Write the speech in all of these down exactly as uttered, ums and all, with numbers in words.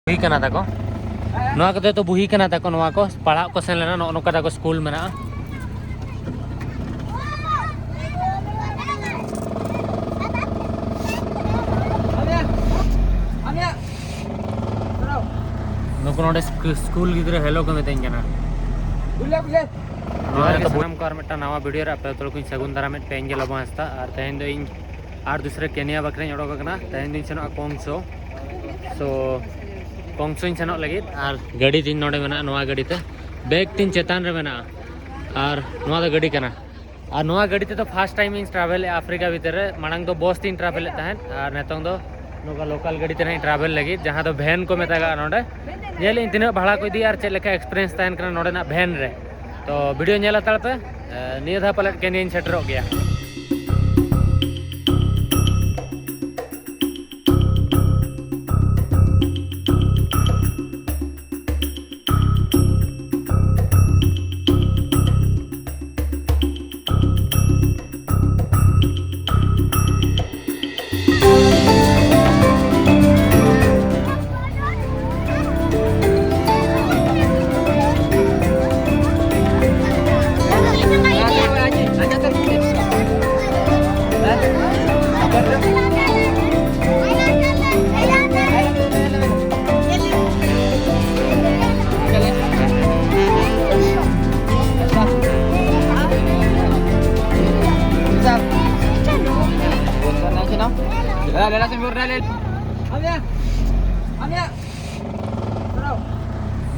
ᱵᱩᱦᱤ ᱠᱟᱱᱟ ᱛᱟᱠᱚ᱾ ᱱᱚᱣᱟ ᱠᱚᱫᱚ ᱛᱚ ᱵᱩᱦᱤ ᱠᱟᱱᱟ ᱛᱟᱠᱚ, ᱱᱚᱣᱟ ᱠᱚ ᱯᱟᱲᱦᱟᱜ ᱠᱚ ᱥᱮᱱ ᱞᱮᱱᱟ, ᱱᱚᱜᱼᱚ ᱱᱚᱝᱠᱟ ᱛᱟᱠᱚ ᱥᱠᱩᱞ ᱢᱮᱱᱟᱜᱼᱟ᱾ ᱱᱩᱠᱩ ᱱᱚᱰᱮ ᱥᱠᱩ-, ᱥᱠᱩᱞ ᱜᱤᱫᱽᱨᱟᱹ ᱦᱮᱞᱳ ᱠᱚ ᱢᱮᱛᱟᱹᱧ ᱠᱟᱱᱟ᱾ ᱱᱚᱣᱟ ᱨᱮ ᱥᱟᱱᱟᱢ ᱠᱚ ᱟᱨ ᱢᱤᱫᱴᱟᱝ ᱱᱟᱣᱟ ᱵᱷᱤᱰᱤᱭᱳ ᱨᱮ ᱟᱯᱮ ᱡᱚᱛᱚ ᱦᱚᱲ ᱠᱚᱧ ᱥᱟᱹᱜᱩᱱ ᱫᱟᱨᱟᱢᱮᱫ ᱯᱮ, ᱤᱧ ᱜᱮ ᱞᱚᱵᱚ ᱦᱟᱸᱥᱫᱟ᱾ ᱟᱨ ᱛᱮᱦᱮᱧ ᱫᱚ ᱤᱧ ᱟᱨ ᱫᱩᱥᱨᱟᱹ ᱠᱮᱱᱤᱭᱟ ᱵᱟᱠᱷᱨᱟᱧ ᱚᱰᱚᱠ ᱟᱠᱟᱱᱟ᱾ ᱛᱮᱦᱮᱧ ᱫᱚᱧ ᱥᱮᱱᱚᱜᱼᱟ ᱠᱚᱝᱥᱳ᱾ ᱥᱳ ᱠᱚᱝᱥᱳᱧ ᱥᱮᱱᱚᱜ ᱞᱟᱹᱜᱤᱫ᱾ ᱟᱨ ᱜᱟᱹᱰᱤ ᱛᱤᱧ ᱱᱚᱰᱮ ᱢᱮᱱᱟᱜᱼᱟ, ᱱᱚᱣᱟ ᱜᱟᱹᱰᱤ ᱛᱮ ᱵᱮᱜᱽ ᱛᱤᱧ ᱪᱮᱛᱟᱱ ᱨᱮ ᱢᱮᱱᱟᱜᱼᱟ᱾ ᱟᱨ ᱱᱚᱣᱟ ᱫᱚ ᱜᱟᱹᱰᱤ ᱠᱟᱱᱟ᱾ ᱟᱨ ᱱᱚᱣᱟ ᱜᱟᱹᱰᱤ ᱛᱮᱫᱚ ᱯᱷᱟᱥᱴ ᱴᱟᱭᱤᱢ ᱤᱧ ᱴᱨᱟᱵᱷᱮᱞᱮᱫᱼᱟ ᱟᱯᱷᱨᱤᱠᱟ ᱵᱷᱤᱛᱤᱨ ᱨᱮ᱾ ᱢᱟᱲᱟᱝ ᱫᱚ ᱵᱚᱥ ᱛᱤᱧ ᱴᱨᱟᱵᱷᱮᱞᱮᱫ ᱛᱟᱦᱮᱸᱫ, ᱟᱨ ᱱᱤᱛᱚᱝ ᱫᱚ ᱱᱚᱝᱠᱟ ᱞᱳᱠᱟᱞ ᱜᱟᱹᱰᱤ ᱛᱮ ᱱᱟᱦᱟᱜ ᱤᱧ ᱴᱨᱟᱵᱷᱮᱞ ᱞᱟᱹᱜᱤᱫ, ᱡᱟᱦᱟᱸ ᱫᱚ ᱵᱷᱮᱱ ᱠᱚ ᱢᱮᱛᱟᱜᱟᱜᱼᱟ ᱱᱚᱰᱮ᱾ ᱧᱮᱞ ᱤᱧ ᱛᱤᱱᱟᱹᱜ ᱵᱷᱟᱲᱟ ᱠᱚ ᱤᱫᱤᱭᱟ ᱟᱨ ᱪᱮᱫ ᱞᱮᱠᱟ ᱮᱠᱥᱯᱤᱨᱤᱭᱮᱱᱥ ᱛᱟᱦᱮᱱ ᱠᱟᱱᱟ ᱱᱚᱰᱮᱱᱟᱜ ᱵᱷᱮᱱ ᱨᱮ᱾ ᱛᱚ ᱵᱷᱤᱰᱤᱭᱳ ᱧᱮᱞ ᱦᱟᱛᱟᱲ ᱯᱮ᱾ ᱮ, ᱱᱤᱭᱟᱹ ᱫᱷᱟᱣ ᱯᱟᱞᱮᱫ ᱠᱮᱱᱤᱭᱟᱧ ᱥᱮᱴᱮᱨᱚᱜ ᱜᱮᱭᱟ᱾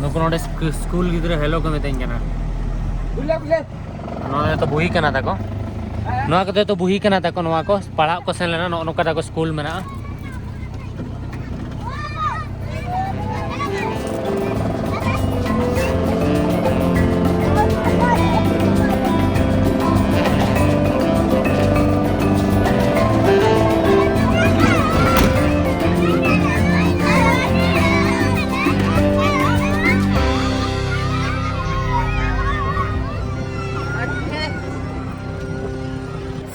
ᱱᱩᱠᱩ ᱱᱚᱰᱮ ᱥᱠᱩ-, ᱥᱠᱩᱞ ᱜᱤᱫᱽᱨᱟᱹ ᱦᱮᱞᱳ ᱠᱚ ᱢᱮᱛᱟᱹᱧ ᱠᱟᱱᱟ᱾ ᱱᱚᱣᱟ ᱫᱚ ᱵᱩᱦᱤ ᱠᱟᱱᱟ ᱛᱟᱠᱚ᱾ ᱱᱚᱣᱟ ᱠᱚᱫᱚ ᱛᱚ ᱵᱩᱦᱤ ᱠᱟᱱᱟ ᱛᱟᱠᱚ, ᱱᱚᱣᱟ ᱠᱚ ᱯᱟᱲᱦᱟᱜ ᱠᱚ ᱥᱮᱱ ᱞᱮᱱᱟ, ᱱᱚᱜᱼᱚ ᱱᱚᱝᱠᱟ ᱛᱟᱠᱚ ᱥᱠᱩᱞ ᱢᱮᱱᱟᱜᱼᱟ᱾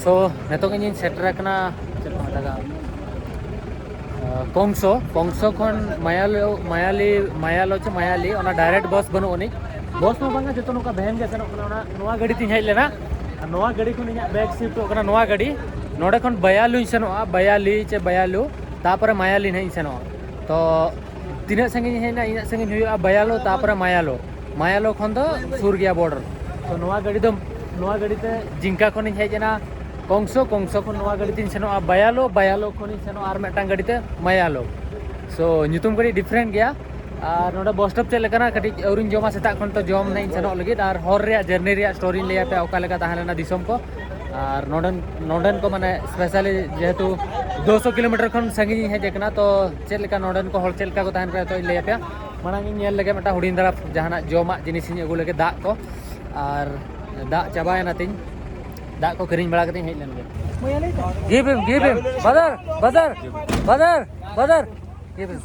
ᱥᱳ, ᱱᱤᱛᱚᱜ ᱤᱧᱤᱧ ᱥᱮᱴᱮᱨ ᱟᱠᱟᱱᱟ, ᱪᱮᱫ ᱠᱚ ᱢᱮᱛᱟᱜᱼᱟ, ᱠᱚᱝᱥᱚ, ᱠᱚᱝᱥᱚ ᱠᱷᱚᱱ ᱢᱟᱭᱟᱞᱚ, ᱢᱟᱭᱟᱞᱤ, ᱢᱟᱭᱟᱞᱚ ᱪᱮ ᱢᱟᱭᱟᱞᱤ, ᱚᱱᱟ ᱰᱟᱭᱨᱮᱠᱴ ᱵᱟᱥ ᱵᱟᱹᱱᱩᱜ ᱟᱹᱱᱤᱡ᱾ ᱵᱟᱥ ᱢᱟ ᱵᱟᱝᱟ, ᱡᱚᱛᱚ ᱱᱚᱝᱠᱟ ᱵᱷᱮᱱ ᱜᱮ ᱥᱮᱱᱚᱜ ᱠᱟᱱᱟ᱾ ᱚᱱᱟ, ᱱᱚᱣᱟ ᱜᱟᱹᱰᱤ ᱛᱤᱧ ᱦᱮᱡ ᱞᱮᱱᱟ, ᱟᱨ ᱱᱚᱣᱟ ᱜᱟᱹᱰᱤ ᱠᱷᱚᱱ ᱤᱧᱟᱹᱜ ᱵᱮᱜᱽ ᱥᱤᱯᱴᱚᱜ ᱠᱟᱱᱟ ᱱᱚᱣᱟ ᱜᱟᱹᱰᱤ᱾ ᱱᱚᱰᱮ ᱠᱷᱚᱱ ᱵᱟᱭᱟᱞᱩᱧ ᱥᱮᱱᱚᱜᱼᱟ, ᱵᱟᱭᱟᱞᱤ ᱪᱮ ᱵᱟᱭᱟᱞᱩ, ᱛᱟᱯᱚᱨᱮ ᱢᱟᱭᱟᱞᱤ ᱱᱟᱦᱟᱜ ᱤᱧ ᱥᱮᱱᱚᱜᱼᱟ᱾ ᱛᱚ ᱛᱤᱱᱟᱹᱜ ᱥᱟᱺᱜᱤᱧ ᱦᱮᱡ ᱮᱱᱟ, ᱤᱱᱟᱹᱜ ᱥᱟᱺᱜᱤᱧ ᱦᱩᱭᱩᱜᱼᱟ ᱵᱟᱭᱟᱞᱳ, ᱛᱟᱯᱚᱨᱮ ᱢᱟᱭᱟᱞᱳ᱾ ᱢᱟᱭᱟᱞᱳ ᱠᱷᱚᱱ ᱫᱚ ᱥᱩᱨ ᱜᱮᱭᱟ ᱵᱚᱨᱰᱟᱨ᱾ ᱛᱚ ᱱᱚᱣᱟ ᱜᱟᱹᱰᱤ ᱫᱚ, ᱱᱚᱣᱟ ᱜᱟᱹᱰᱤ ᱛᱮ ᱡᱤᱝᱠᱟ ᱠᱷᱚᱱᱤᱧ ᱦᱮᱡ ᱮᱱᱟ ᱠᱚᱝᱥᱚ, ᱠᱚᱝᱥᱚ ᱠᱷᱚᱱ ᱱᱚᱣᱟ ᱜᱟᱹᱰᱤ ᱛᱮᱧ ᱥᱮᱱᱚᱜᱼᱟ ᱵᱟᱭᱟᱞᱳ, ᱵᱟᱭᱟᱞᱳ ᱠᱷᱚᱱᱤᱧ ᱥᱮᱱᱚᱜᱼᱟ ᱟᱨ ᱢᱤᱫᱴᱟᱝ ᱜᱟᱹᱰᱤ ᱛᱮ ᱢᱟᱭᱟᱞᱳ᱾ ᱥᱳ ᱧᱩᱛᱩᱢ ᱠᱟᱹᱴᱤᱡ ᱰᱤᱯᱷᱟᱨᱮᱱᱴ ᱜᱮᱭᱟ᱾ ᱟᱨ ᱱᱚᱰᱮ ᱵᱟᱥ ᱥᱴᱚᱯ ᱪᱮᱫ ᱞᱮᱠᱟᱱᱟ, ᱠᱟᱹᱴᱤᱡ ᱟᱹᱣᱨᱤᱧ ᱡᱚᱢᱟ, ᱥᱮᱛᱟᱜ ᱠᱷᱚᱱ ᱛᱚ ᱡᱚᱢ ᱱᱟᱦᱟᱜ ᱤᱧ ᱥᱮᱱᱚᱜ ᱞᱟᱹᱜᱤᱫ᱾ ᱟᱨ ᱦᱚᱨ ᱨᱮᱭᱟᱜ ᱡᱟᱨᱱᱤ ᱨᱮᱭᱟᱜ ᱥᱴᱳᱨᱤᱧ ᱞᱟᱹᱭ ᱟᱯᱮᱭᱟ, ᱚᱠᱟ ᱞᱮᱠᱟ ᱛᱟᱦᱮᱸ ᱞᱮᱱᱟ ᱫᱤᱥᱚᱢ ᱠᱚ᱾ ᱟᱨ ᱱᱚᱰᱮᱱ, ᱱᱚᱰᱮᱱ ᱠᱚ ᱢᱟᱱᱮ ᱥᱯᱮᱥᱟᱞᱤ ᱡᱮᱦᱮᱛᱩ ᱫᱩᱥᱚ ᱠᱤᱞᱳᱢᱤᱴᱟᱨ ᱠᱷᱚᱱ ᱥᱟᱺᱜᱤᱧ ᱤᱧ ᱦᱮᱡ ᱟᱠᱟᱱᱟ, ᱛᱚ ᱪᱮᱫ ᱞᱮᱠᱟ ᱱᱚᱰᱮᱱ ᱠᱚ ᱦᱚᱲ ᱪᱮᱫ ᱞᱮᱠᱟ ᱠᱚ ᱛᱟᱦᱮᱱ ᱠᱟᱱᱟ, ᱛᱚ ᱤᱧ ᱞᱟᱹᱭ ᱟᱯᱮᱭᱟ᱾ ᱢᱟᱲᱟᱝ ᱤᱧ ᱧᱮᱞ ᱞᱮᱜᱮ ᱢᱤᱫᱴᱟᱝ ᱦᱩᱰᱤᱧ ᱫᱷᱟᱨᱟ ᱡᱟᱦᱟᱱᱟᱜ ᱡᱚᱢᱟᱜ ᱡᱤᱱᱤᱥ ᱤᱧ ᱟᱹᱜᱩ ᱞᱮᱜᱮ, ᱫᱟᱜ ᱠᱚ᱾ ᱟᱨ ᱫᱟᱜ ᱪᱟᱵᱟᱭᱮᱱᱟ ᱛᱤᱧ, ᱫᱟᱜ ᱠᱚ ᱠᱤᱨᱤᱧ ᱵᱟᱲᱟ ᱠᱟᱛᱮᱧ ᱦᱮᱡ ᱞᱮᱱ ᱜᱮ᱾ Give him, give him. Brother, brother, brother, brother. Give him.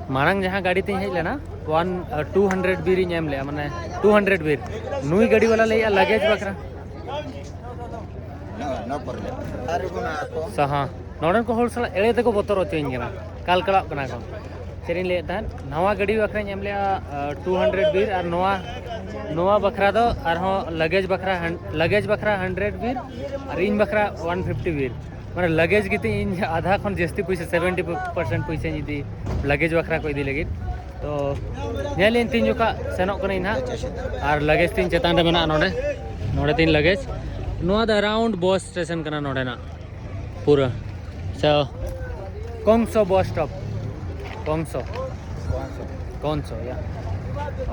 ᱢᱟᱲᱟᱝ ᱡᱟᱦᱟᱸ ᱜᱟᱹᱰᱤ ᱛᱤᱧ ᱦᱮᱡ ᱞᱮᱱᱟ, ᱚᱣᱟᱱ, ᱴᱩ ᱦᱟᱱᱰᱨᱮᱰ ᱵᱤᱨ ᱤᱧ ᱮᱢ ᱞᱮᱜᱼᱟ, ᱢᱟᱱᱮ ᱴᱩ ᱦᱟᱱᱰᱨᱮᱰ ᱵᱤᱨ᱾ ᱱᱩᱭ ᱜᱟᱹᱰᱤ ᱵᱟᱞᱟ ᱞᱟᱹᱭᱮᱜᱼᱟ ᱞᱟᱜᱮᱡᱽ ᱵᱟᱠᱷᱨᱟ᱾ No, no problem. ᱥᱟᱦᱟ᱾ ᱱᱚᱰᱮᱱ ᱠᱚ ᱦᱚᱲ ᱥᱟᱞᱟᱜ ᱮᱲᱮ ᱛᱮᱠᱚ ᱵᱚᱛᱚᱨ ᱦᱚᱪᱚᱧ ᱠᱟᱱᱟ, ᱠᱟᱞᱠᱟᱞᱟᱜ ᱠᱟᱱᱟ ᱠᱚ᱾ ᱪᱮᱫ ᱤᱧ ᱞᱟᱹᱭᱮᱫ ᱛᱟᱦᱮᱸᱫ, ᱱᱟᱣᱟ ᱜᱟᱹᱰᱤ ᱵᱟᱠᱷᱨᱟᱧ ᱮᱢ ᱞᱮᱜᱼᱟ ᱴᱩ ᱦᱟᱱᱰᱨᱮᱰ ᱵᱤᱨ, ᱟᱨ ᱱᱚᱣᱟ, ᱱᱚᱣᱟ ᱵᱟᱠᱷᱨᱟ ᱫᱚ ᱟᱨᱦᱚᱸ ᱞᱟᱜᱮᱡᱽ ᱵᱟᱠᱷᱨᱟ, ᱞᱟᱜᱮᱡᱽ ᱵᱟᱠᱷᱨᱟ ᱦᱟᱱᱰᱨᱮᱰ ᱵᱤᱨ, ᱟᱨ ᱤᱧ ᱵᱟᱠᱷᱨᱟ ᱚᱣᱟᱱ ᱯᱷᱤᱯᱴᱤ ᱵᱤᱨ᱾ ᱢᱟᱱᱮ ᱞᱟᱜᱮᱡᱽ ᱜᱮᱛᱤᱧ ᱤᱧ ᱟᱫᱷᱟ ᱠᱷᱚᱱ ᱡᱟᱹᱥᱛᱤ ᱯᱚᱭᱥᱟ, ᱥᱮᱵᱷᱮᱱᱴᱤ ᱯᱟᱨᱥᱮᱱᱴ ᱯᱚᱭᱥᱟᱧ ᱤᱫᱤ ᱞᱟᱜᱮᱡᱽ ᱵᱟᱠᱷᱨᱟ ᱠᱚ ᱤᱫᱤ ᱞᱟᱹᱜᱤᱫ᱾ ᱛᱚ ᱧᱮᱞ ᱤᱧ ᱛᱤᱱ ᱡᱚᱠᱷᱟ ᱥᱮᱱᱚᱜ ᱠᱟᱹᱱᱟᱹᱧ ᱱᱟᱦᱟᱜ, ᱟᱨ ᱞᱟᱜᱮᱡᱽ ᱛᱤᱧ ᱪᱮᱛᱟᱱ ᱨᱮ ᱢᱮᱱᱟᱜᱼᱟ ᱱᱚᱰᱮ, ᱱᱚᱰᱮ ᱛᱤᱧ ᱞᱟᱜᱮᱡᱽ᱾ ᱱᱚᱣᱟ ᱫᱚ ᱟᱨᱟᱣᱩᱱᱰ ᱵᱚᱥ ᱥᱴᱮᱥᱚᱱ ᱠᱟᱱᱟ ᱱᱚᱰᱮᱱᱟᱜ ᱯᱩᱨᱟᱹ᱾ So ᱠᱚᱝᱥᱚ ᱵᱚᱥ ᱥᱴᱚᱯ, ᱠᱚᱝᱥᱚ, ᱠᱚᱝᱥᱚ, या।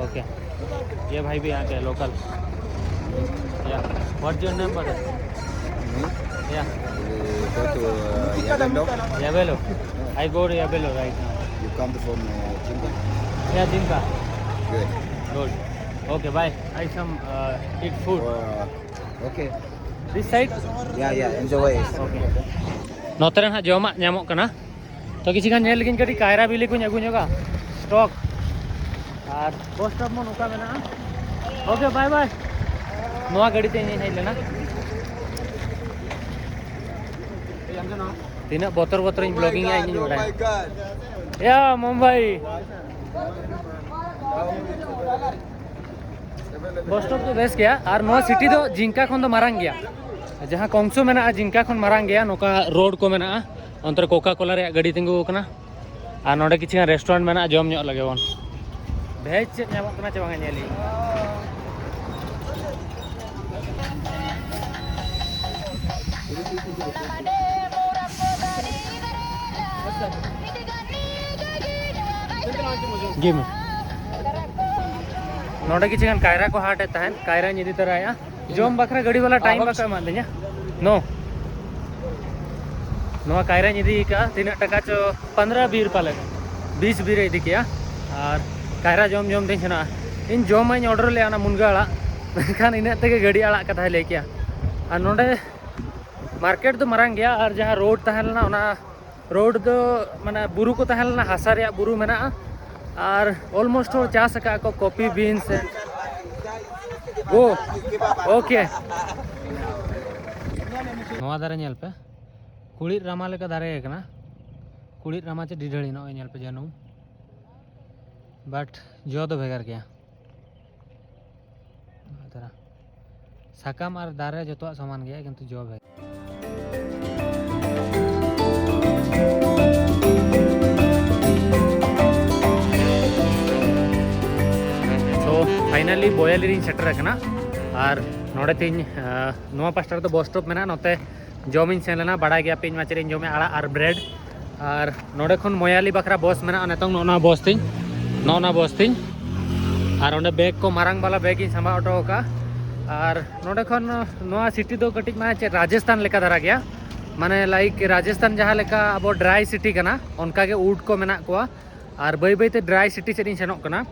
ओके, ये भाई भी आ गए लोकल। या, व्हाट योर नेम, ब्रदर? या। Go to uh, Yabelo. Yabelo। I go to Yabelo right now। You come from uh, Jimba? या, जिंका। Good। Good. Okay, bye. I some uh, eat food। Uh, okay। This side? Yeah, yeah, enjoy। Okay. ᱱᱚᱛᱮ ᱨᱮ ᱱᱟᱦᱟᱜ ᱡᱚᱢᱟᱜ ᱧᱟᱢᱚᱜ ᱠᱟᱱᱟ᱾ ᱛᱚ ᱠᱤᱪᱷᱩ ᱜᱟᱱ ᱧᱮᱞ ᱞᱟᱹᱜᱤᱫ ᱠᱟᱹᱴᱤᱡ ᱠᱟᱭᱨᱟ ᱵᱤᱞᱤ ᱠᱚᱧ ᱟᱹᱜᱩ ᱧᱚᱜᱟ, ᱥᱴᱚᱠ᱾ ᱟᱨ ᱵᱚᱥ ᱥᱴᱚᱯ ᱢᱟ ᱱᱚᱝᱠᱟ ᱢᱮᱱᱟᱜᱼᱟ᱾ ᱳᱠᱮ, ᱵᱟᱭ ᱵᱟᱭ᱾ ᱱᱚᱣᱟ ᱜᱟᱹᱰᱤ ᱛᱮ ᱤᱧᱤᱧ ᱦᱮᱡ ᱞᱮᱱᱟ᱾ ᱛᱤᱱᱟᱹᱜ ᱵᱚᱛᱚᱨ ᱵᱚᱛᱚᱨᱤᱧ ᱵᱞᱚᱜᱤᱝᱟ ᱤᱧᱤᱧ ᱵᱟᱲᱟᱭᱟ᱾ ᱭᱟ ᱢᱩᱢᱵᱟᱭ᱾ ᱵᱚᱥ ᱥᱴᱚᱯ ᱫᱚ ᱵᱮᱥ ᱜᱮᱭᱟ, ᱟᱨ ᱱᱚᱣᱟ ᱥᱤᱴᱤ ᱫᱚ ᱡᱤᱝᱠᱟ ᱠᱷᱚᱱ ᱫᱚ ᱢᱟᱨᱟᱝ ᱜᱮᱭᱟ᱾ ᱡᱟᱦᱟᱸ ᱠᱚᱝᱥᱳ ᱢᱮᱱᱟᱜᱼᱟ, ᱡᱤᱝᱠᱟ ᱠᱷᱚᱱ ᱢᱟᱨᱟᱝ ᱜᱮᱭᱟ᱾ ᱱᱚᱝᱠᱟ ᱨᱳᱰ ᱠᱚ ᱢᱮᱱᱟᱜᱼᱟ, ᱚᱱᱛᱮ ᱨᱮ ᱠᱳᱠᱟ ᱠᱳᱞᱟ ᱨᱮᱭᱟᱜ ᱜᱟᱹᱰᱤ ᱛᱤᱸᱜᱩ ᱟᱠᱟᱱᱟ᱾ ᱟᱨ ᱱᱚᱰᱮ ᱠᱤᱪᱷᱩ ᱜᱟᱱ ᱨᱮᱥᱴᱩᱨᱮᱱᱴ ᱢᱮᱱᱟᱜᱼᱟ, ᱡᱚᱢ ᱧᱚᱜ ᱞᱟᱹᱜᱤᱫ ᱵᱚᱱ᱾ ᱵᱷᱮᱡᱽ ᱪᱮᱫ ᱧᱟᱢᱚᱜ ᱠᱟᱱᱟ ᱪᱮ ᱵᱟᱝᱟ ᱧᱮᱞ ᱤᱧ᱾ ᱜᱮ ᱢᱮ᱾ ᱱᱚᱰᱮ ᱠᱤᱪᱷᱩ ᱜᱟᱱ ᱠᱟᱭᱨᱟ ᱠᱚ ᱦᱟᱴ ᱮᱫ ᱛᱟᱦᱮᱸᱫ, ᱠᱟᱭᱨᱟᱧ ᱤᱫᱤ ᱛᱚᱨᱟᱭᱟ᱾ ᱡᱚᱢ ᱵᱟᱠᱷᱨᱟ ᱜᱟᱹᱰᱤ ᱵᱟᱞᱟ ᱴᱟᱭᱤᱢ ᱵᱟᱠᱚ ᱮᱢᱟᱫ ᱞᱤᱧᱟ᱾ ᱱᱚ ᱱᱚᱣᱟ ᱠᱟᱭᱨᱟᱧ ᱤᱫᱤ ᱠᱟᱜᱼᱟ, ᱛᱤᱱᱟᱹᱜ ᱴᱟᱠᱟ ᱪᱚ, ᱯᱚᱱᱨᱚ ᱵᱤᱨ ᱯᱟᱞᱮ, ᱵᱤᱥ ᱵᱤᱨ ᱮ ᱤᱫᱤ ᱠᱮᱜᱼᱟ᱾ ᱟᱨ ᱠᱟᱭᱨᱟ ᱡᱚᱢ ᱡᱚᱢ ᱛᱤᱧ ᱥᱮᱱᱚᱜᱼᱟ᱾ ᱤᱧ ᱡᱚᱢᱟᱜ ᱤᱧ ᱚᱰᱟᱨ ᱞᱮᱜᱼᱟ, ᱚᱱᱟ ᱢᱩᱱᱜᱟᱹ ᱟᱲᱟᱜ, ᱢᱮᱱᱠᱷᱟᱱ ᱤᱱᱟᱹᱜ ᱛᱮᱜᱮ ᱜᱟᱹᱰᱤ ᱟᱲᱟᱜ ᱠᱟᱛᱷᱟᱭ ᱞᱟᱹᱭ ᱠᱮᱜᱼᱟ᱾ ᱟᱨ ᱱᱚᱰᱮ ᱢᱟᱨᱠᱮᱴ ᱫᱚ ᱢᱟᱨᱟᱝ ᱜᱮᱭᱟ, ᱟᱨ ᱡᱟᱦᱟᱸ ᱨᱳᱰ ᱛᱟᱦᱮᱸ ᱞᱮᱱᱟ, ᱚᱱᱟ ᱨᱳᱰ ᱫᱚ ᱢᱟᱱᱮ ᱵᱩᱨᱩ ᱠᱚ ᱛᱟᱦᱮᱸ ᱞᱮᱱᱟ, ᱦᱟᱥᱟ ᱨᱮᱭᱟᱜ ᱵᱩᱨᱩ ᱢᱮᱱᱟᱜᱼᱟ᱾ ᱟᱨ ᱚᱞᱢᱳᱥᱴ ᱦᱚᱲ ᱪᱟᱥ ᱟᱠᱟᱫ ᱠᱚ ᱠᱚᱯᱤ, ᱵᱤᱱᱥ᱾ ᱳ, ᱳᱠᱮ᱾ ᱱᱚᱣᱟ ᱫᱟᱨᱮ ᱧᱮᱞ ᱯᱮ, ᱠᱩᱲᱤᱫ ᱨᱟᱢᱟ ᱞᱮᱠᱟ ᱫᱟᱨᱮ ᱠᱟᱱᱟ᱾ ᱠᱩᱲᱤᱫ ᱨᱟᱢᱟ ᱪᱮ ᱰᱤᱰᱷᱟᱹᱲᱤ, ᱱᱚᱜᱼᱚᱭ ᱧᱮᱞ ᱯᱮ ᱡᱟᱹᱱᱩᱢ᱾ ᱵᱟᱴ ᱡᱚ ᱫᱚ ᱵᱷᱮᱜᱟᱨ ᱜᱮᱭᱟ᱾ ᱱᱚᱜᱼᱚᱭ ᱛᱟᱨᱟ᱾ ᱥᱟᱠᱟᱢ ᱟᱨ ᱫᱟᱨᱮ ᱡᱚᱛᱚᱣᱟᱜ ᱥᱚᱢᱟᱱ ᱜᱮᱭᱟ, ᱠᱤᱱᱛᱩ ᱡᱚ ᱵᱷᱮᱜᱟᱨ᱾ So, finally ᱵᱚᱭᱟᱞᱤ ᱨᱤᱧ ᱥᱮᱴᱮᱨ ᱟᱠᱟᱱᱟ᱾ ᱟᱨ ᱱᱚᱰᱮ ᱛᱤᱧ, ᱟᱸ, ᱱᱚᱣᱟ ᱯᱟᱥᱴᱟ ᱨᱮᱫᱚ ᱵᱚᱥ ᱥᱴᱚᱯ ᱢᱮᱱᱟᱜᱼᱟ᱾ ᱱᱚᱛᱮ ᱡᱚᱢᱤᱧ ᱥᱮᱱ ᱞᱮᱱᱟ, ᱵᱟᱲᱟᱭ ᱜᱮᱭᱟᱯᱮ ᱤᱧ ᱢᱟ ᱪᱮᱫ ᱤᱧ ᱡᱚᱢᱮᱫ, ᱟᱲᱟᱜ ᱟᱨ ᱵᱨᱮᱰ᱾ ᱟᱨ ᱱᱚᱰᱮ ᱠᱷᱚᱱ ᱢᱚᱭᱟᱞᱤ ᱵᱟᱠᱷᱨᱟ ᱵᱚᱥ ᱢᱮᱱᱟᱜᱼᱟ᱾ ᱱᱤᱛᱚᱝ ᱱᱚᱜᱼᱚ ᱱᱚᱣᱟ ᱵᱚᱥ ᱛᱤᱧ, ᱱᱚᱜᱼᱚ ᱱᱚᱣᱟ ᱵᱚᱥ ᱛᱤᱧ᱾ ᱟᱨ ᱚᱸᱰᱮ ᱵᱮᱜᱽ ᱠᱚ, ᱢᱟᱨᱟᱝ ᱵᱟᱞᱟ ᱵᱮᱜᱽ ᱤᱧ ᱥᱟᱢᱵᱟᱣ ᱦᱚᱴᱚ ᱟᱠᱟᱫᱼᱟ᱾ ᱟᱨ ᱱᱚᱰᱮ ᱠᱷᱚᱱ ᱱᱚᱣᱟ ᱥᱤᱴᱤ ᱫᱚ ᱠᱟᱹᱴᱤᱡ ᱢᱟᱱᱮ ᱪᱮᱫ ᱨᱟᱡᱚᱥᱛᱷᱟᱱ ᱞᱮᱠᱟ ᱫᱷᱟᱨᱟ ᱜᱮᱭᱟ, ᱢᱟᱱᱮ ᱞᱟᱭᱤᱠ ᱨᱟᱡᱚᱥᱛᱷᱟᱱ ᱡᱟᱦᱟᱸ ᱞᱮᱠᱟ ᱟᱵᱚ ᱰᱨᱟᱭ ᱥᱤᱴᱤ ᱠᱟᱱᱟ, ᱚᱱᱠᱟ ᱜᱮ ᱩᱴ ᱠᱚ ᱢᱮᱱᱟᱜ ᱠᱚᱣᱟ᱾ ᱟᱨ ᱵᱟᱹᱭ ᱵᱟᱹᱭ ᱛᱮ ᱰᱨᱟᱭ ᱥᱤᱴᱤ ᱥᱮᱫ ᱤᱧ ᱥᱮᱱᱚᱜ ᱠᱟᱱᱟ᱾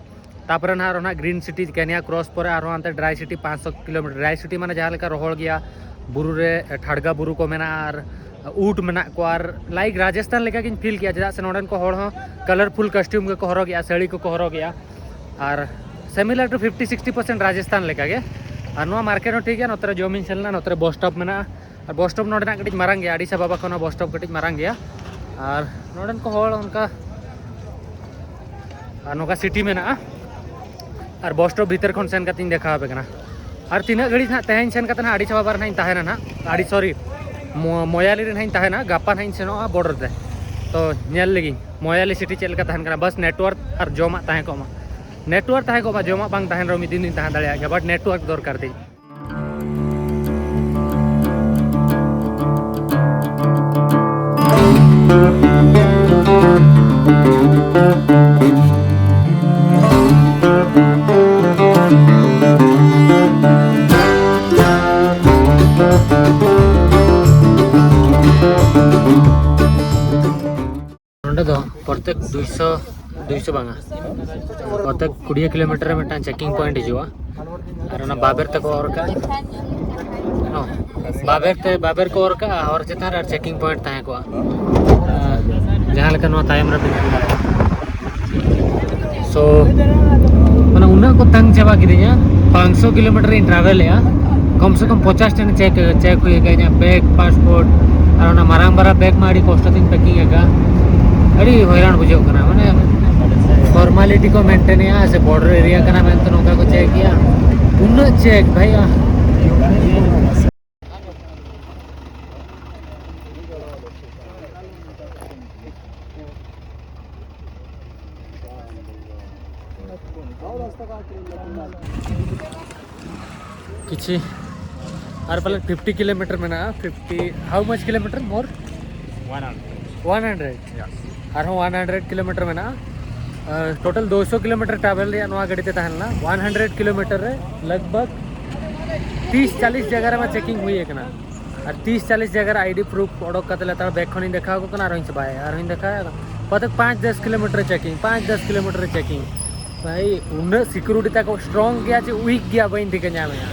ᱛᱟᱯᱚᱨᱮ ᱱᱟᱦᱟᱜ ᱟᱨᱦᱚᱸ ᱱᱟᱦᱟᱜ ᱜᱨᱤᱱ ᱥᱤᱴᱤ, ᱠᱮᱱᱤᱭᱟ ᱠᱨᱚᱥ ᱯᱚᱨᱮ ᱟᱨᱦᱚᱸ ᱦᱟᱱᱛᱮ ᱰᱨᱟᱭ ᱥᱤᱴᱤ, ᱯᱟᱸᱪᱥᱚ ᱠᱤᱞᱳᱢᱤᱴᱟᱨ᱾ ᱰᱨᱟᱭ ᱥᱤᱴᱤ ᱢᱟᱱᱮ ᱡᱟᱦᱟᱸ ᱞᱮᱠᱟ ᱨᱚᱦᱚᱲ ᱜᱮᱭᱟ, ᱵᱩᱨᱩ ᱨᱮ ᱴᱷᱟᱲᱜᱟ ᱵᱩᱨᱩ ᱠᱚ ᱢᱮᱱᱟᱜᱼᱟ ᱟᱨ ᱩᱴ ᱢᱮᱱᱟᱜ ᱠᱚᱣᱟ, ᱟᱨ ᱞᱟᱭᱤᱠ ᱨᱟᱡᱚᱥᱛᱷᱟᱱ ᱞᱮᱠᱟ ᱜᱤᱧ ᱯᱷᱤᱞ ᱠᱮᱜᱼᱟ, ᱪᱮᱫᱟᱜ ᱥᱮ ᱱᱚᱸᱰᱮᱱ ᱠᱚ ᱦᱚᱲ ᱦᱚᱸ ᱠᱟᱞᱟᱨᱯᱷᱩᱞ ᱠᱚᱥᱴᱤᱭᱩᱢ ᱜᱮᱠᱚ ᱦᱚᱨᱚᱜᱮᱜᱼᱟ, ᱥᱟᱹᱲᱤ ᱠᱚᱠᱚ ᱦᱚᱨᱚᱜᱮᱜᱼᱟ᱾ ᱟᱨ similar to fifty sixty percent Rajasthan ᱞᱮᱠᱟ ᱜᱮ᱾ ᱟᱨ ᱱᱚᱣᱟ ᱢᱟᱨᱠᱮᱴ ᱦᱚᱸ ᱴᱷᱤᱠ ᱜᱮᱭᱟ, ᱱᱚᱛᱮ ᱨᱮ ᱡᱚᱢᱤᱧ ᱥᱮᱱ ᱞᱮᱱᱟ, ᱱᱚᱛᱮ ᱨᱮ ᱵᱚᱥ ᱥᱴᱚᱯ ᱢᱮᱱᱟᱜᱼᱟ᱾ ᱟᱨ ᱵᱚᱥ ᱥᱴᱚᱯ ᱱᱚᱰᱮᱱᱟᱜ ᱠᱟᱹᱴᱤᱡ ᱢᱟᱨᱟᱝ ᱜᱮᱭᱟ, ᱟᱹᱰᱤᱥᱟ ᱵᱟᱵᱟ ᱠᱷᱚᱱ ᱦᱚᱸ ᱵᱚᱥ ᱥᱴᱚᱯ ᱠᱟᱹᱴᱤᱡ ᱢᱟᱨᱟᱝ ᱜᱮᱭᱟ᱾ ᱟᱨ ᱱᱚᱰᱮᱱ ᱠᱚ ᱦᱚᱲ ᱚᱱᱠᱟ, ᱟᱨ ᱱᱚᱝᱠᱟ ᱥᱤᱴᱤ ᱢᱮᱱᱟᱜᱼᱟ᱾ ᱟᱨ ᱵᱚᱥ ᱥᱴᱚᱯ ᱵᱷᱤᱛᱤᱨ ᱠᱷᱚᱱ ᱥᱮᱱ ᱠᱟᱛᱮᱧ ᱫᱮᱠᱷᱟᱣ ᱟᱯᱮ ᱠᱟᱱᱟ᱾ ᱟᱨ ᱛᱤᱱᱟᱹᱜ ᱜᱷᱟᱹᱲᱤᱡ ᱱᱟᱦᱟᱜ ᱛᱮᱦᱮᱧ ᱥᱮᱱ ᱠᱟᱛᱮ ᱱᱟᱦᱟᱜ ᱟᱹᱰᱤᱥᱟ ᱵᱟᱵᱟ ᱨᱮ ᱱᱟᱦᱟᱜ ᱤᱧ ᱛᱟᱦᱮᱱᱟ ᱱᱟᱦᱟᱜ, ᱟᱹᱰᱤ ᱥᱚᱨᱤ, ᱢᱚ-, ᱢᱚᱭᱟᱞᱤ ᱨᱮ ᱱᱟᱦᱟᱜ ᱤᱧ ᱛᱟᱦᱮᱱᱟ, ᱜᱟᱯᱟ ᱱᱟᱦᱟᱜ ᱤᱧ ᱥᱮᱱᱚᱜᱼᱟ ᱵᱚᱰᱟᱨ ᱛᱮ᱾ ᱛᱚ ᱧᱮᱞ ᱞᱮᱜᱤᱧ ᱢᱚᱭᱟᱞᱤ ᱥᱤᱴᱤ ᱪᱮᱫ ᱞᱮᱠᱟ ᱛᱟᱦᱮᱱ ᱠᱟᱱᱟ, ᱵᱟᱥ ᱱᱮᱴᱣᱟᱨᱠ ᱟᱨ ᱡᱚᱢᱟᱜ ᱛᱟᱦᱮᱸ ᱠᱚᱜ ᱢᱟ᱾ ᱱᱮᱴᱣᱟᱨᱠ ᱛᱟᱦᱮᱸ ᱠᱚᱜ ᱢᱟ, ᱡᱚᱢᱟᱜ ᱵᱟᱝ ᱛᱟᱦᱮᱱ ᱨᱮᱦᱚᱸ ᱢᱤᱫ ᱫᱤᱱ ᱫᱩᱧ ᱛᱟᱦᱮᱸ ᱫᱟᱲᱮᱭᱟᱜ ᱜᱮᱭᱟ, ᱵᱟᱴ ᱱᱮᱴᱣᱟᱨᱠ ᱫᱚᱨᱠᱟᱨ ᱛᱤᱧ᱾ ᱱᱚᱸᱰᱮ ᱫᱚ ᱯᱨᱚᱛᱮᱠ ᱫᱩᱭᱥᱚ, ᱫᱩᱭᱥᱚ ᱵᱟᱝᱟ, ᱯᱨᱚᱛᱮᱠ ᱠᱩᱲᱤ ᱠᱤᱞᱳᱢᱤᱴᱟᱨ ᱨᱮ ᱢᱤᱫᱴᱟᱝ ᱪᱮᱠᱤᱝ ᱯᱚᱭᱮᱱᱴ ᱦᱤᱡᱩᱜᱼᱟ᱾ ᱟᱨ ᱚᱱᱟ ᱵᱟᱵᱮᱨ ᱛᱮᱠᱚ ᱚᱨ ᱠᱟᱜᱼᱟ᱾ ᱦᱚᱸ, ᱵᱟᱵᱮᱨ ᱛᱮ, ᱵᱟᱵᱮᱨ ᱠᱚ ᱚᱨ ᱠᱟᱜᱼᱟ ᱦᱚᱨ ᱪᱮᱛᱟᱱ ᱨᱮ, ᱟᱨ ᱪᱮᱠᱤᱝ ᱯᱚᱭᱮᱱᱴ ᱛᱟᱦᱮᱸ ᱠᱚᱜᱼᱟ᱾ ᱟᱨ ᱡᱟᱦᱟᱸ ᱞᱮᱠᱟ ᱱᱚᱣᱟ ᱛᱟᱭᱚᱢ ᱨᱮ ᱢᱮᱱᱟᱜᱼᱟ᱾ ᱥᱳ, ᱢᱟᱱᱮ, ᱩᱱᱟᱹᱜ ᱠᱚ ᱛᱟᱝ ᱪᱟᱵᱟ ᱠᱤᱫᱤᱧᱟ᱾ ᱯᱟᱸᱪᱥᱚ ᱠᱤᱞᱳᱢᱤᱴᱟᱨ ᱤᱧ ᱴᱨᱟᱵᱷᱮᱞᱮᱜᱼᱟ, ᱠᱚᱢ ᱥᱮ ᱠᱚᱢ ᱯᱚᱪᱟᱥ ᱴᱷᱮᱱ ᱪᱮᱠ, ᱪᱮᱠ ᱦᱩᱭ ᱟᱠᱟᱫᱤᱧᱟ, ᱵᱮᱜᱽ, ᱯᱟᱥᱯᱳᱨᱴ, ᱟᱨ ᱚᱱᱟ ᱢᱟᱨᱟᱝ ᱢᱟᱨᱟᱝ ᱵᱮᱜᱽ ᱢᱟ ᱟᱹᱰᱤ ᱠᱚᱥᱴᱚ ᱛᱤᱧ ᱯᱮᱠᱤᱝ ᱟᱠᱟᱫᱼᱟ᱾ ᱟᱹᱰᱤ ᱦᱚᱭᱨᱟᱱ ᱵᱩᱡᱷᱟᱹᱜ ᱠᱟᱱᱟ, ᱢᱟᱱᱮ, ᱯᱷᱚᱨᱢᱟᱞᱤᱴᱤ ᱠᱚ ᱢᱮᱱᱴᱮᱱᱮᱜᱼᱟ ᱥᱮ ᱵᱚᱨᱰᱟᱨ ᱮᱨᱤᱭᱟ ᱠᱟᱱᱟ ᱢᱮᱱᱛᱮ ᱱᱚᱝᱠᱟ ᱠᱚ ᱪᱮᱠ ᱜᱮᱭᱟ᱾ ᱩᱱᱟᱹᱜ ᱪᱮᱠ ᱵᱷᱟᱭ, ᱟᱦ᱾ ᱠᱤᱪᱷᱤ ᱟᱨ ᱯᱟᱞᱮ ᱯᱷᱤᱯᱴᱤ ᱠᱤᱞᱳᱢᱤᱴᱟᱨ ᱢᱮᱱᱟᱜᱼᱟ᱾ Fifty, how much kilometer more? One hundred. One hundred? ᱭᱟ᱾ ᱟᱨᱦᱚᱸ ᱚᱣᱟᱱ ᱦᱟᱱᱰᱨᱮᱰ ᱠᱤᱞᱳᱢᱤᱴᱟᱨ ᱢᱮᱱᱟᱜᱼᱟ᱾ ᱴᱳᱴᱟᱞ ᱫᱩᱭᱥᱚ ᱠᱤᱞᱳᱢᱤᱴᱟᱨ ᱴᱨᱟᱵᱷᱮᱞ ᱨᱮᱭᱟᱜ ᱱᱚᱣᱟ ᱜᱟᱹᱰᱤ ᱛᱮ ᱛᱟᱦᱮᱸ ᱞᱮᱱᱟ᱾ ᱚᱣᱟᱱ ᱦᱟᱱᱰᱨᱮᱰ ᱠᱤᱞᱳᱢᱤᱴᱟᱨ ᱨᱮ ᱞᱟᱜᱽ ᱵᱷᱟᱜᱽ ᱛᱤᱥ ᱪᱟᱞᱤᱥ ᱡᱟᱭᱜᱟ ᱨᱮᱢᱟ ᱪᱮᱠᱤᱝ ᱦᱩᱭ ᱟᱠᱟᱱᱟ᱾ ᱟᱨ ᱛᱤᱥ ᱪᱟᱞᱤᱥ ᱡᱟᱭᱜᱟ ᱨᱮ ᱟᱭᱰᱤ ᱯᱨᱩᱯᱷ ᱚᱰᱚᱠ ᱠᱟᱛᱮ ᱞᱮᱛᱟᱲ ᱵᱮᱜᱽ ᱠᱷᱚᱱᱤᱧ ᱫᱮᱠᱷᱟᱣ ᱟᱠᱚ ᱠᱟᱱᱟ, ᱟᱨᱦᱚᱸᱧ ᱪᱟᱵᱟᱭᱟ, ᱟᱨᱦᱚᱸᱧ ᱫᱮᱠᱷᱟᱣᱟ᱾ ᱯᱨᱚᱛᱮᱠ ᱯᱟᱸᱪ ᱫᱚᱥ ᱠᱤᱞᱳᱢᱤᱴᱟᱨ ᱨᱮ ᱪᱮᱠᱤᱝ, ᱯᱟᱸᱪ ᱫᱚᱥ ᱠᱤᱞᱳᱢᱤᱴᱟᱨ ᱨᱮ ᱪᱮᱠᱤᱝ᱾ ᱵᱷᱟᱭ, ᱩᱱᱟᱹᱜ ᱥᱤᱠᱩᱨᱤᱴᱤ ᱛᱟᱠᱚ ᱥᱴᱨᱚᱝ ᱜᱮᱭᱟ ᱪᱮ ᱩᱭᱤᱠ ᱜᱮᱭᱟ, ᱵᱟᱹᱧ ᱴᱷᱤᱠᱟᱹ ᱧᱟᱢᱮᱜᱼᱟ᱾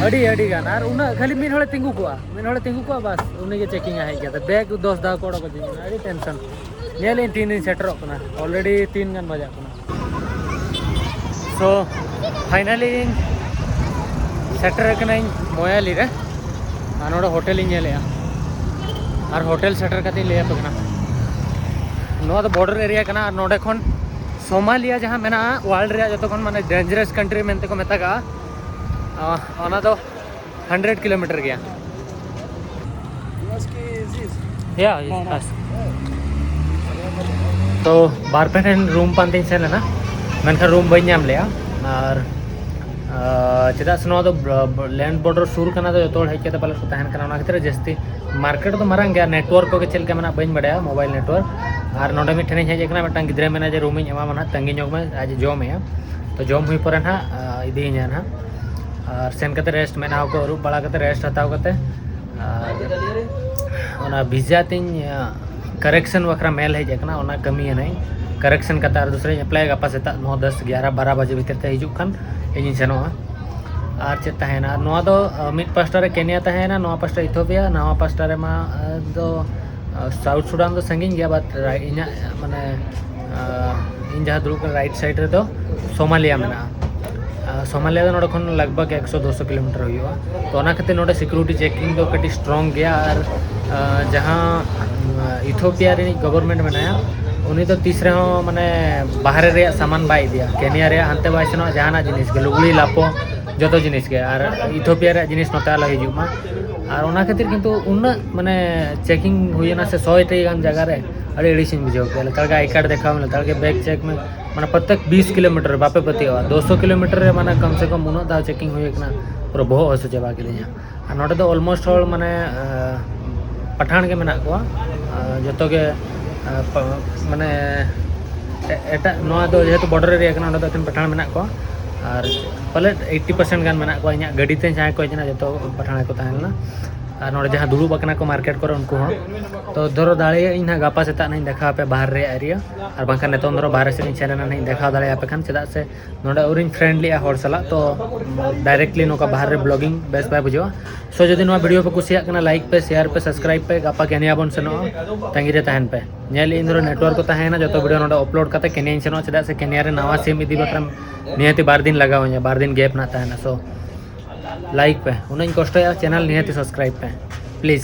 ᱟᱹᱰᱤ, ᱟᱹᱰᱤ ᱜᱟᱱ᱾ ᱟᱨ ᱩᱱᱟᱹᱜ ᱠᱷᱟᱹᱞᱤ ᱢᱤᱫ ᱦᱚᱲᱮ ᱛᱤᱸᱜᱩ ᱠᱚᱜᱼᱟ, ᱢᱤᱫ ᱦᱚᱲᱮ ᱛᱤᱸᱜᱩ ᱠᱚᱜᱼᱟ, ᱵᱟᱥ, ᱩᱱᱤᱜᱮ ᱪᱮᱠᱤᱝ ᱟᱭ ᱦᱮᱡ ᱠᱟᱛᱮ᱾ ᱵᱮᱜᱽ ᱫᱚᱥ ᱫᱷᱟᱣ ᱠᱚ ᱚᱰᱚᱠ ᱤᱫᱤᱧ ᱠᱟᱱᱟ, ᱟᱹᱰᱤ ᱴᱮᱱᱥᱚᱱ᱾ ᱧᱮᱞ ᱤᱧ ᱛᱤᱱ ᱨᱤᱧ ᱥᱮᱴᱮᱨᱚᱜ ᱠᱟᱱᱟ, ᱚᱞᱨᱮᱰᱤ ᱛᱤᱱ ᱜᱟᱱ ᱵᱟᱡᱟᱜ ᱠᱟᱱᱟ᱾ ᱥᱳ, ᱯᱷᱟᱭᱱᱟᱞᱤ ᱤᱧ ᱥᱮᱴᱮᱨ ᱠᱟᱹᱱᱟᱹᱧ ᱢᱚᱭᱟᱞᱤ ᱨᱮ᱾ ᱟᱨ ᱱᱚᱰᱮ ᱦᱳᱴᱮᱞ ᱤᱧ ᱧᱮᱞᱮᱜᱼᱟ, ᱟᱨ ᱦᱳᱴᱮᱞ ᱥᱮᱴᱮᱨ ᱠᱟᱛᱮ ᱤᱧ ᱞᱟᱹᱭ ᱟᱯᱮ ᱠᱟᱱᱟ᱾ ᱱᱚᱣᱟ ᱫᱚ ᱵᱚᱨᱰᱟᱨ ᱮᱨᱤᱭᱟ ᱠᱟᱱᱟ, ᱟᱨ ᱱᱚᱰᱮ ᱠᱷᱚᱱ ᱥᱳᱢᱟᱞᱤᱭᱟ ᱡᱟᱦᱟᱸ ᱢᱮᱱᱟᱜᱼᱟ, ᱣᱟᱨᱞᱰ ᱨᱮᱭᱟᱜ ᱡᱚᱛᱚ ᱠᱷᱚᱱ ᱢᱟᱱᱮ ᱰᱮᱧᱡᱟᱨᱟᱥ ᱠᱟᱱᱴᱨᱤ ᱢᱮᱱᱛᱮ ᱠᱚ ᱢᱮᱛᱟᱜᱟᱜᱼᱟ, ᱚᱱᱟ ᱫᱚ ᱦᱟᱱᱰᱨᱮᱰ ᱠᱤᱞᱳᱢᱤᱴᱟᱨ ᱜᱮᱭᱟ᱾ ᱭᱟ, ᱛᱚ ᱵᱟᱨ ᱯᱮ ᱴᱷᱮᱱ ᱨᱩᱢ ᱯᱟᱱᱛᱮᱧ ᱥᱮᱱ ᱞᱮᱱᱟ, ᱢᱮᱱᱠᱷᱟᱱ ᱨᱩᱢ ᱵᱟᱹᱧ ᱧᱟᱢ ᱞᱮᱜᱼᱟ᱾ ᱟᱨ ᱪᱮᱫᱟᱜ ᱥᱮ ᱱᱚᱣᱟ ᱫᱚ ᱞᱮᱱᱰ ᱵᱚᱨᱰᱟᱨ ᱥᱩᱨ ᱠᱟᱱᱟ, ᱫᱚ ᱡᱚᱛᱚ ᱦᱚᱲ ᱦᱮᱡ ᱠᱟᱛᱮ ᱯᱟᱞᱮᱫ ᱠᱚ ᱛᱟᱦᱮᱱ ᱠᱟᱱᱟ, ᱚᱱᱟ ᱠᱷᱟᱹᱛᱤᱨ ᱡᱟᱹᱥᱛᱤ ᱢᱟᱨᱠᱮᱴ ᱫᱚ ᱢᱟᱨᱟᱝ ᱜᱮᱭᱟ, ᱱᱮᱴᱣᱟᱨᱠ ᱠᱚᱜᱮ ᱪᱮᱫ ᱞᱮᱠᱟ ᱢᱮᱱᱟᱜ ᱵᱟᱹᱧ ᱵᱟᱰᱟᱭᱟ, ᱢᱳᱵᱟᱭᱤᱞ ᱱᱮᱴᱣᱟᱨᱠ᱾ ᱟᱨ ᱱᱚᱰᱮ ᱢᱤᱫ ᱴᱷᱮᱱᱤᱧ ᱦᱮᱡ ᱟᱠᱟᱱᱟ, ᱢᱤᱫᱴᱟᱝ ᱜᱤᱫᱽᱨᱟᱹ ᱢᱮᱱᱟᱭᱟ ᱡᱮ ᱨᱩᱢᱤᱧ ᱮᱢᱟᱢᱟ ᱱᱟᱦᱟᱜ, ᱛᱟᱺᱜᱤ ᱧᱚᱜ ᱢᱮ, ᱟᱡ ᱮ ᱡᱚᱢᱮᱜᱼᱟ᱾ ᱛᱚ ᱡᱚᱢ ᱦᱩᱭ ᱯᱚᱨᱮ ᱱᱟᱦᱟᱜ ᱤᱫᱤᱭᱤᱧᱟ ᱱᱟᱦᱟᱜ᱾ ᱟᱨ ᱥᱮᱱ ᱠᱟᱛᱮ ᱨᱮᱥᱴ, ᱢᱮᱫᱦᱟ ᱠᱚ ᱟᱹᱨᱩᱵ ᱵᱟᱲᱟ ᱠᱟᱛᱮ, ᱨᱮᱥᱴ ᱦᱟᱛᱟᱣ ᱠᱟᱛᱮ, ᱟᱨ ᱚᱱᱟ ᱵᱷᱤᱥᱟ ᱛᱤᱧ ᱠᱟᱨᱮᱠᱥᱚᱱ ᱵᱟᱠᱷᱨᱟ ᱢᱮᱞ ᱦᱮᱡ ᱟᱠᱟᱱᱟ, ᱚᱱᱟ ᱠᱟᱹᱢᱤᱭᱟᱹᱧ᱾ ᱠᱟᱨᱮᱠᱥᱚᱱ ᱠᱟᱛᱮ ᱟᱨ ᱫᱚᱥᱨᱟᱧ ᱮᱯᱞᱟᱭᱟ, ᱜᱟᱯᱟ ᱥᱮᱛᱟᱜ ᱱᱚ ᱫᱚᱥ ᱜᱮᱭᱟᱨᱟ ᱵᱟᱨᱚ ᱵᱟᱡᱮ ᱵᱷᱤᱛᱤᱨ ᱛᱮ ᱦᱤᱡᱩᱜ ᱠᱷᱟᱱ ᱤᱧᱤᱧ ᱥᱮᱱᱚᱜᱼᱟ᱾ ᱟᱨ ᱪᱮᱫ ᱛᱟᱦᱮᱱᱟ, ᱟᱨ ᱱᱚᱣᱟ ᱫᱚ ᱢᱤᱫ ᱯᱟᱥᱴᱟ ᱨᱮ ᱠᱮᱱᱤᱭᱟ ᱛᱟᱦᱮᱱᱟ, ᱱᱚᱣᱟ ᱯᱟᱥᱴᱟ ᱤᱛᱷᱳᱯᱤᱭᱟ, ᱱᱟᱣᱟ ᱯᱟᱥᱴᱟ ᱨᱮᱢᱟ ᱫᱚ ᱥᱟᱣᱩᱛᱷ ᱥᱩᱰᱟᱱ ᱫᱚ ᱥᱟᱺᱜᱤᱧ ᱜᱮᱭᱟ, ᱵᱟᱴ ᱤᱧᱟᱹᱜ ᱢᱟᱱᱮ ᱤᱧ ᱡᱟᱦᱟᱸ ᱫᱩᱲᱩᱵ ᱠᱟᱱᱟ ᱨᱟᱭᱤᱴ ᱥᱟᱭᱤᱰ ᱨᱮᱫᱚ ᱥᱳᱢᱟᱞᱤᱭᱟ ᱢᱮᱱᱟᱜᱼᱟ᱾ ᱥᱳᱢᱟᱞᱤᱭᱟ ᱫᱚ ᱱᱚᱰᱮ ᱠᱷᱚᱱ ᱞᱟᱜᱽ ᱵᱷᱟᱜᱽ ᱮᱠᱥᱚ ᱫᱩᱥᱚ ᱠᱤᱞᱳᱢᱤᱴᱟᱨ ᱦᱩᱭᱩᱜᱼᱟ᱾ ᱛᱚ ᱚᱱᱟ ᱠᱷᱟᱹᱛᱤᱨ ᱱᱚᱰᱮ ᱥᱤᱠᱩᱨᱤᱴᱤ ᱪᱮᱠᱤᱝ ᱫᱚ ᱠᱟᱹᱴᱤᱡ ᱥᱴᱨᱚᱝ ᱜᱮᱭᱟ᱾ ᱟᱨ ᱡᱟᱦᱟᱸ ᱤᱛᱷᱳᱯᱤᱭᱟ ᱨᱤᱱᱤᱡ ᱜᱚᱵᱷᱚᱨᱱᱢᱮᱱᱴ ᱢᱮᱱᱟᱭᱟ, ᱩᱱᱤ ᱫᱚ ᱛᱤᱥ ᱨᱮᱦᱚᱸ ᱢᱟᱱᱮ ᱵᱟᱦᱨᱮ ᱨᱮᱭᱟᱜ ᱥᱟᱢᱟᱱ ᱵᱟᱭ ᱤᱫᱤᱭᱟ, ᱠᱮᱱᱤᱭᱟ ᱨᱮᱭᱟᱜ ᱦᱟᱱᱛᱮ ᱵᱟᱭ ᱥᱮᱱᱚᱜᱼᱟ, ᱡᱟᱦᱟᱱᱟᱜ ᱡᱤᱱᱤᱥ ᱜᱮ, ᱞᱩᱜᱽᱲᱤ ᱞᱟᱯᱚ, ᱡᱚᱛᱚ ᱡᱤᱱᱤᱥ ᱜᱮ᱾ ᱟᱨ ᱤᱛᱷᱳᱯᱤᱭᱟ ᱨᱮᱭᱟᱜ ᱡᱤᱱᱤᱥ ᱱᱚᱛᱮ ᱟᱞᱚ ᱦᱤᱡᱩᱜ ᱢᱟ᱾ ᱟᱨ ᱚᱱᱟ ᱠᱷᱟᱹᱛᱤᱨ ᱠᱤᱱᱛᱩ ᱩᱱᱟᱹᱜ ᱢᱟᱱᱮ ᱪᱮᱠᱤᱝ ᱦᱩᱭᱮᱱᱟ ᱥᱮ ᱥᱚᱭ ᱴᱤ ᱜᱟᱱ ᱡᱟᱭᱜᱟ ᱨᱮ, ᱟᱹᱰᱤ ᱟᱹᱲᱤᱥᱤᱧ ᱵᱩᱡᱷᱟᱹᱣ ᱠᱮᱫᱟ᱾ ᱞᱮᱛᱟᱲ ᱜᱮ ᱟᱭ ᱠᱟᱨᱰ ᱫᱮᱠᱷᱟᱣ ᱢᱮ, ᱞᱮᱛᱟᱲ ᱜᱮ ᱵᱮᱜᱽ ᱪᱮᱠ ᱢᱮ, ᱢᱟᱱᱮ ᱯᱨᱚᱛᱮᱠ ᱵᱤᱥ ᱠᱤᱞᱳᱢᱤᱴᱟᱨ ᱨᱮ, ᱵᱟᱯᱮ ᱯᱟᱹᱛᱭᱟᱹᱜᱼᱟ, ᱫᱩᱥᱚ ᱠᱤᱞᱳᱢᱤᱴᱟᱨ ᱨᱮ ᱢᱟᱱᱮ ᱠᱚᱢ ᱥᱮ ᱠᱚᱢ ᱩᱱᱟᱹᱜ ᱫᱷᱟᱣ ᱪᱮᱠᱤᱝ ᱦᱩᱭ ᱠᱟᱱᱟ, ᱯᱩᱨᱟᱹ ᱵᱚᱦᱚᱜ ᱦᱟᱹᱥᱩ ᱪᱟᱵᱟ ᱠᱤᱫᱤᱧᱟ᱾ ᱟᱨ ᱱᱚᱰᱮ ᱫᱚ ᱚᱞᱢᱳᱥᱴ ᱦᱚᱲ ᱢᱟᱱᱮ ᱯᱟᱴᱷᱟᱱ ᱜᱮ ᱢᱮᱱᱟᱜ ᱠᱚᱣᱟ᱾ ᱡᱚᱛᱚ ᱜᱮ ᱢᱟᱱᱮ ᱮᱴᱟᱜ, ᱱᱚᱣᱟ ᱫᱚ ᱡᱮᱦᱮᱛᱩ ᱵᱚᱰᱟᱨ ᱮᱨᱤᱭᱟ ᱠᱟᱱᱟ, ᱚᱸᱰᱮ ᱫᱚ ᱮᱠᱷᱮᱱ ᱯᱟᱴᱷᱟᱱ ᱢᱮᱱᱟᱜ ᱠᱚᱣᱟ᱾ ᱟᱨ ᱯᱟᱞᱮᱫ ᱮᱭᱤᱴᱤ ᱯᱟᱨᱥᱮᱱᱴ ᱜᱟᱱ ᱢᱮᱱᱟᱜ ᱠᱚᱣᱟ᱾ ᱤᱧᱟᱹᱜ ᱜᱟᱹᱰᱤ ᱛᱮ ᱡᱟᱦᱟᱸᱭ ᱠᱚ ᱦᱮᱡ ᱮᱱᱟ, ᱡᱚᱛᱚ ᱯᱟᱴᱷᱟᱱ ᱜᱮᱠᱚ ᱛᱟᱦᱮᱸ ᱞᱮᱱᱟ᱾ ᱟᱨ ᱱᱚᱰᱮ ᱡᱟᱦᱟᱸ ᱫᱩᱲᱩᱵ ᱟᱠᱟᱱᱟ ᱠᱚ ᱢᱟᱨᱠᱮᱴ ᱠᱚᱨᱮ, ᱩᱱᱠᱩ ᱦᱚᱸ᱾ ᱛᱚ ᱫᱷᱚᱨᱚ, ᱫᱟᱲᱮᱭᱟᱜ ᱟᱹᱧ ᱱᱟᱦᱟᱜ ᱜᱟᱯᱟ ᱥᱮᱛᱟᱜ ᱱᱟᱦᱟᱜ ᱤᱧ ᱫᱮᱠᱷᱟᱣ ᱟᱯᱮᱭᱟ ᱵᱟᱦᱨᱮ ᱨᱮᱭᱟᱜ ᱮᱨᱤᱭᱟ, ᱟᱨ ᱵᱟᱝᱠᱷᱟᱱ ᱱᱤᱛᱚᱝ ᱫᱷᱚᱨᱚ ᱵᱟᱦᱨᱮ ᱥᱮᱫ ᱤᱧ ᱥᱮᱱ ᱮᱱᱟ ᱱᱟᱦᱟᱜ ᱤᱧ ᱫᱮᱠᱷᱟᱣ ᱫᱟᱲᱮᱭᱟᱯᱮ ᱠᱷᱟᱱ᱾ ᱪᱮᱫᱟᱜ ᱥᱮ ᱱᱚᱰᱮ ᱟᱹᱣᱨᱤᱧ ᱯᱷᱨᱮᱱᱰᱞᱤᱜᱼᱟ ᱦᱚᱲ ᱥᱟᱞᱟᱜ, ᱛᱚ ᱰᱟᱭᱨᱮᱠᱴᱞᱤ ᱱᱚᱝᱠᱟ ᱵᱟᱦᱨᱮ ᱨᱮ ᱵᱞᱚᱜᱤᱝ ᱵᱮᱥ ᱵᱟᱭ ᱵᱩᱡᱷᱟᱹᱜᱼᱟ᱾ ᱥᱳ ᱡᱩᱫᱤ ᱱᱚᱣᱟ ᱵᱷᱤᱰᱤᱭᱳ ᱯᱮ ᱠᱩᱥᱤᱭᱟᱜ ᱠᱟᱱᱟ, ᱞᱟᱭᱤᱠ ᱯᱮ, ᱥᱮᱭᱟᱨ ᱯᱮ, ᱥᱟᱵᱥᱠᱨᱟᱭᱤᱵ ᱯᱮ᱾ ᱜᱟᱯᱟ ᱠᱮᱱᱤᱭᱟ ᱵᱚᱱ ᱥᱮᱱᱚᱜᱼᱟ, ᱛᱟᱺᱜᱤ ᱨᱮ ᱛᱟᱦᱮᱱ ᱯᱮ᱾ ᱧᱮᱞ ᱤᱧ ᱫᱷᱚᱨᱚ ᱱᱮᱴᱣᱟᱨᱠ ᱠᱚ ᱛᱟᱦᱮᱸᱭᱮᱱᱟ, ᱡᱚᱛᱚ ᱵᱷᱤᱰᱤᱭᱳ ᱱᱚᱰᱮ ᱟᱯᱞᱳᱰ ᱠᱟᱛᱮ ᱠᱮᱱᱤᱭᱟᱧ ᱥᱮᱱᱚᱜᱼᱟ᱾ ᱪᱮᱫᱟᱜ ᱥᱮ ᱠᱮᱱᱤᱭᱟ ᱨᱮ ᱱᱟᱣᱟ ᱥᱤᱢ ᱤᱫᱤ ᱵᱟᱠᱷᱨᱟ ᱱᱤᱦᱟᱹᱛᱤ ᱵᱟᱨ ᱫᱤᱱ ᱞᱟᱜᱟᱣ ᱤᱧᱟ, ᱵᱟᱨ ᱫᱤᱱ ᱜᱮᱯ ᱱᱟᱜ ᱛᱟᱦᱮᱱᱟ᱾ ᱥᱳ ᱞᱟᱭᱤᱠ ᱯᱮ, ᱩᱱᱟᱹᱜ ᱤᱧ ᱠᱚᱥᱴᱚᱭᱟ, ᱪᱮᱱᱮᱞ ᱱᱤᱦᱟᱹᱛᱤ ᱥᱟᱵᱥᱠᱨᱟᱭᱤᱵ ᱯᱮ ᱯᱞᱤᱡᱽ᱾